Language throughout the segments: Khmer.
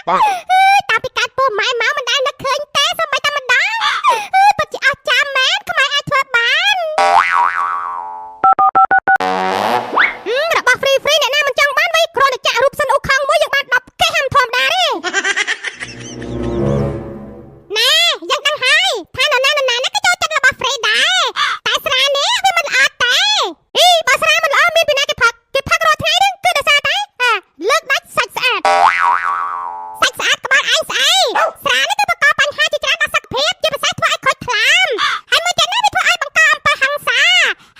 តាំងពីកើតពោះម៉ែមកមិនដែលនឹកឃើញទេសូម្បីតែម្ដងពិតជាអស្ចារ្យមែនខ្មែរអាចធ្វើបានរបស់ free free អ្នកណាមិនចង់បានវិញគ្រាន់តែចាក់រូបសិនអ៊ូខងមួយយើងបាន10កេះហាំធម្មតាទេណែយើងដឹងហើយថានរណានរណានេះក៏ចូលចិត្តរបស់ free ដែរតែស្រានេះវាមិនល្អទេអីបើស្រាមិនល្អមានពីណាគេផឹកគេផឹករាល់ថ្ងៃហ្នឹងគឺដោយសារតែអាលើកដាច់សាច់ស្អាតសាច់ស្អាតក្បាលឯងស្អីស្រានេះគឺបង្កបញ្ហាជាច្រើនដល់សុខភាពជាពិសេសធ្វើឲ្យខូចថ្លើមហើយមួយទៀតណាវាធ្វើឲ្យបង្កអំពើហិង្សា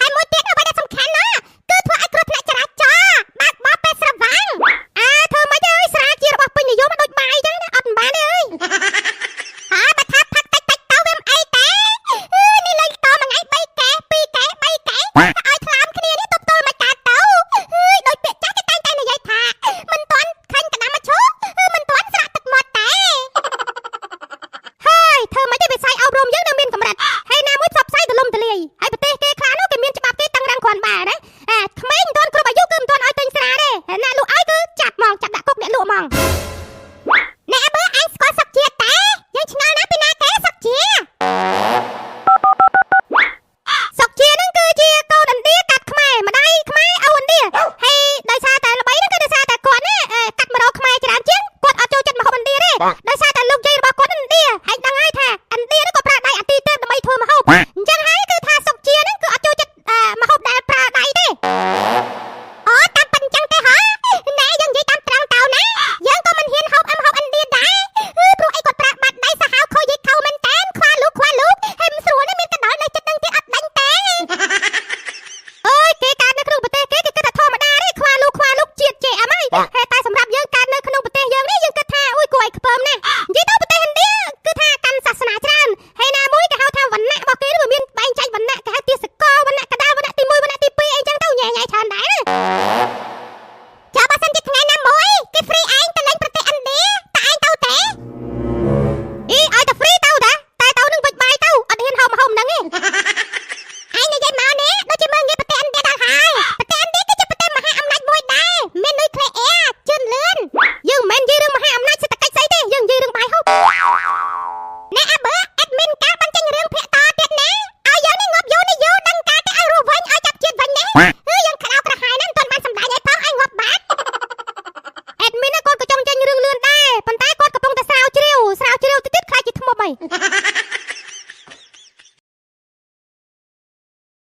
ហើយមួយទៀតអ្វីដែលសំខាន់ណាគឺធ្វើឲ្យគ្រោះថ្នាក់ចរាចរណ៍បើកបរពេលស្រវឹងអើធ្វើម៉េចអើយស្រាជារបស់ពេញនិយមដូចបាយចឹងណាអត់មិនបានទេអើយហើយបើថាផឹកតិចតិចទៅវាមិនអីទេនេះលេងតមួយថ្ងៃ3កែ2កែ3កែឲ្យថ្លើមគ្នានេះទប់ទល់មិនកើតទៅដោយពាក្យចាស់គេតែងតែនិយាយថាមិនទាន់ខាញ់កណ្ដាំមឈូមិនទាន់ស្រក់ទឹកមាត់ទេហើយធ្វើម៉េចទេវិស័យអប់រំយើងនៅមានកម្រិតហើយណាមួយផ្សព្វផ្សាយទលំទលាយហើយប្រទេសគេខ្លះនោះគេមានច្បាប់គេតឹងរ៉ឹងគ្រាន់បើណាអាក្មេងមិនទាន់គ្រប់អាយុគឺមិនទាន់ឲ្យទិញស្រាទេហើយណាលក់ឲ្យគឺចាប់ហ្មងចាប់ដាក់គុកអ្នកលក់ហ្មងអ្នកមើលឯងស្គាល់សុកជាតែយើងឆ្ងល់ណាស់ពីណាគេសុកជាសុកជាហ្នឹងគឺជាកូនឥណ្ឌាកាត់ខ្មែរម្ដាយខ្មែរឪឥណ្ឌាហើយដោយសារតែល្បីហ្នឹងគឺដោយសារតែគាត់ណាកាត់មករកខ្មែរច្រើនជាងគាត់អត់ចូលចិត្តម្ហូបឥណ្ឌាទេ